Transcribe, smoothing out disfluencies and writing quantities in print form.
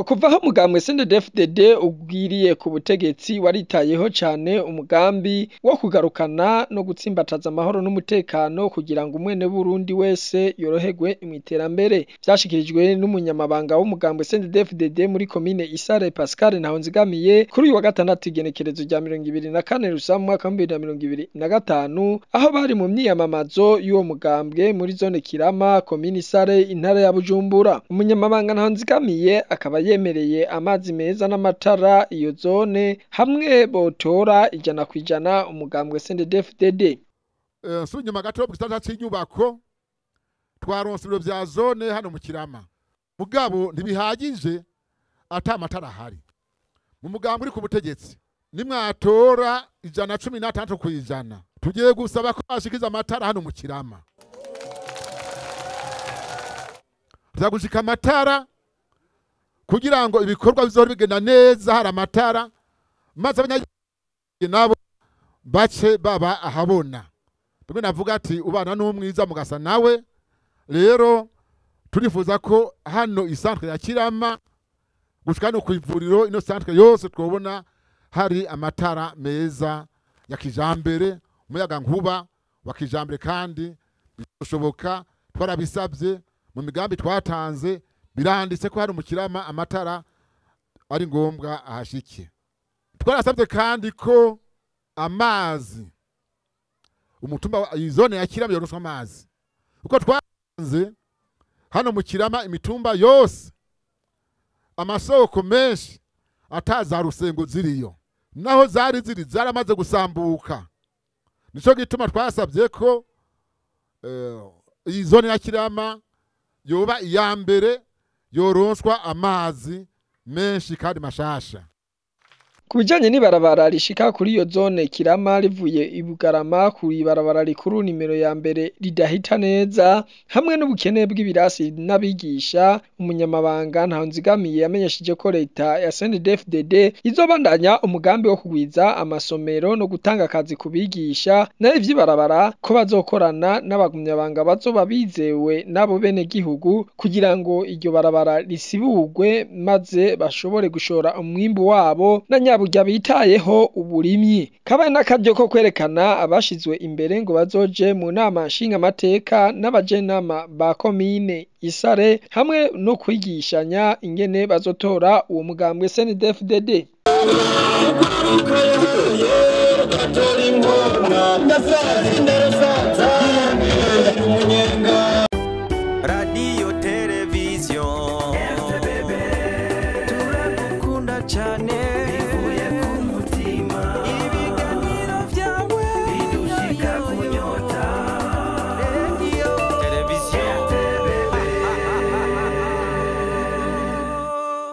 Ngo kuva aho umugambwe CNDD-FDD ugwiriye ku butegetsi, waritayeho cane umugambi wo kugarukana no gutsimbataza amahoro n'umutekano kugira ngo umwene Burundi wese yoroherwe mw'iterambere. Vyashikirijwe n'umunyamabanga w'umugambwe CNDD-FDD muri komine Isare, Pascal Ntahonzigamiye, kuri uyu wa gatandatu, igenekerezo rya 24 Rusama mu mwaka wa 2025, aho bari mu myiyamamazo y'uwo mugambwe muri zone Kirama, komine Isare, intara ya Bujumbura. Umunyamabanga Ntahonzigamiye akaba yemereye amazi meza n'amatara iyo zone hamwe botora 100% umugambwe CNDD-FDD. Nsubira inyuma gato mu gisata c'inyubako, twaronse ibiro vya zone hano mu Kirama, mugabo ntibihagije ata amatara ahari. Mu mugambi uri ku butegetsi, nimwatora 116%, tugiye gusaba ko bashikiza amatara hano mu Kirama. Tuzagushika amatara kugira ngo ibikorwa bizohore bigenda neza hari amatara, maze abanyagihugu nabo bace baba ahabona. Bimwe navuga ati ubana n'umwiza mugasa nawe. Rero turifuza ko hano icentre ya Kirama gushika no kw'ivuriro, ino centre yose twobona hari amatara meza ya kijambere, umuyaga nkuba wa kijambere, kandi bishoboka. Twarabisabye mu migambi twatanze, biranditse ko hari mu Kirama amatara ari ngombwa ahashike. Twarasabye kandi ko amazi, umutumba, iyi zone ya Kirama yoroswa amazi, uko twanze hano mu Kirama imitumba yose amasoko menshi ataza rusengo ziriyo, naho zari ziri zaramaze gusambuka. Nico gituma twasabye ko iyi zone ya Kirama yoba iya mbere yoronswa amazi menshi kandi mashasha. Ku bijanye n'ibarabara rishika kuri iyo zone Kirama rivuye i Bugarama ku ibarabara rikuru nimero ya mbere ridahita neza, hamwe n'ubukene bw'ibirasi n'abigisha, umunyamabanga Ntahonzigamiye yamenyesheje ko leta ya CNDD-FDD izobandanya umugambi wo kugwiza amasomero no gutanga akazi ku bigisha, nayo ivy'ibarabara ko bazokorana n'abagumyabanga bazoba bizewe n'abo bene gihugu kugira ngo iryo barabara risiburwe, maze bashobore gushora umwimbu wabo na nyaburya bitayeho uburimyi. Kabaye n'akaryo ko kwerekana abashizwe imbere ngo bazoje mu nama nshingamateka n'abajenama ba komine Isare, hamwe no kwigishanya ingene bazotora uwo mugambwe CNDD-FDD.